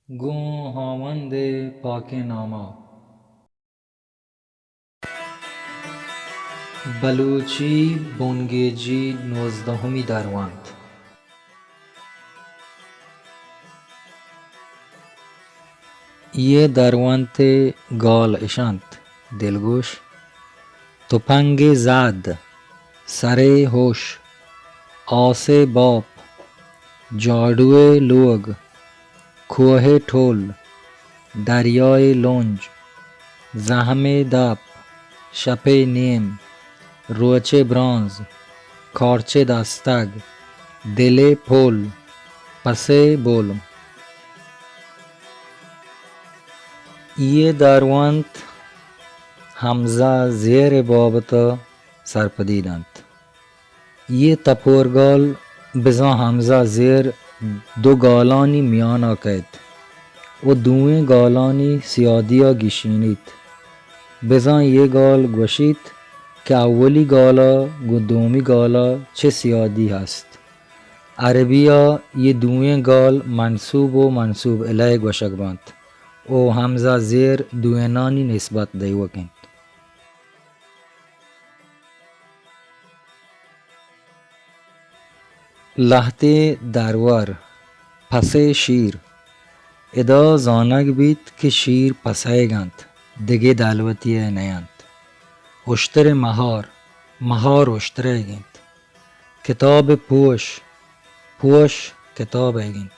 گوں ہاوند ءِ پاکیں نام ءَ۔ بلوچی بنگیجی نوزدہمی درونت۔ اے درونت ءِ گال اش انت: دلگوش، تپنگ ءِ زد، سر ءِ ہوش، آس ءِ باپ، جاڑو ءِ لوگ، کوہ ءِ ٹول، دریا ءِ لونج، زہم ءِ دپ، شپ ءِ نیم، روچ ءِ برانز، کارچ ءِ دستگ، دل ءِ پل، پس ءِ بل۔ اے درونت ہمزہ زیر ءِ بابت ءَ سرپدی دنت۔ اے تپورگال بزاں ہمزہ زیر دو گالانی میان ءَ کئیت ءُ دوئیں گالانی سیادی ءَ گیشینیت۔ بزاں اے گال گوشیت کہ اولی گال ءَ گوں دومی گال ءَ چے سیادی ہست۔ عربی ءَ اے دوئیں گال منصوب ءُ منصوب الیہ گوشگ بنت ءُ ہمزہ زیر دوئینانی نسبت دیوک انت۔ لہتے درور، پس ءِ شیر۔ ادا زانگ بیت کہ شیر پسئیگ انت، دگہ دلوتے ءَ نہ انت۔ اشتر ءِ مہار، مہار اشترئیگ انت۔ کتاب ءِ پوش، پوش کتابئیگ انت۔